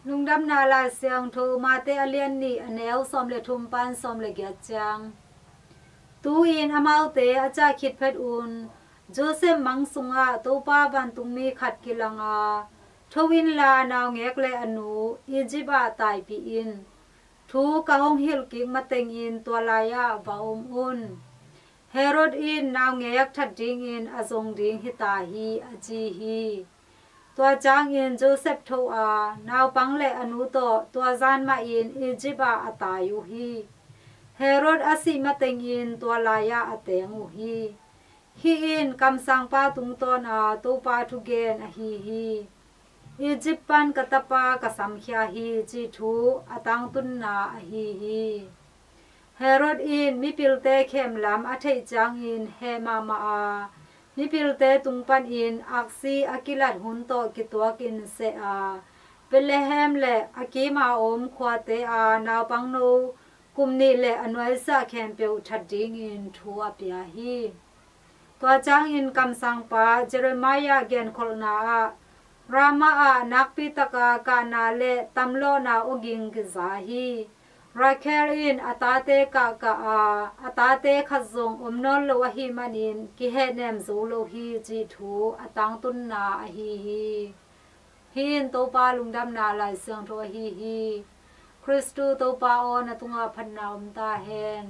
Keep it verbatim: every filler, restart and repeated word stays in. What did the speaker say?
Lungdamna Lai Siangtho Mate a lian nih, a neu sawm le thum pan sawm le giat ciang. Tu-in amaute a ciah khit phetun Joseph mang sungah Topa vantungmi khat kilang a, "Tho inla, naungek le a nu Egypt ah taipih in. Thu ka hong hilh kik matengin tua lai-ah va om un. Herod in naungek that dingin a zong ding hi ta hi," a ci hi. Tua ciangin Joseph tho a, naupang le a nu tawh tua zan mahin Egypt ah a tai uh hi. Herod a sih matengin tua lai-ah a teng uh hi. Hih in kamsangpa tungtawn a Topa thugen ahi hi. "Egypt pan ka tapa ka samkhia hi," cih thu a tangtunna ahi hi. Herod in mipilte khemlam a theih ciangin heh mahmah a, mipilte tung panin aksi a kilat hun tawh kituakin seh a, Bethlehem le a kima om khuate a naupangno kum nih le a nuaisiah khempeuh that dingin thu a pia hi. Tua ciangin kamsangpa Jeremiah genkholhna ah, "Ramah ah nakpi taka kahna le tamlawhna awging kiza hi. Rachel in a tate kahkah a, a tate khat zong om nawn lo ahih manin kihehnem zo lo hi," cih thu a tangtunna ahi hi. Hih in Topa Lungdamna Lai Siangtho ahi hi. Khristu Topa aw, na tungah phatna om ta hen.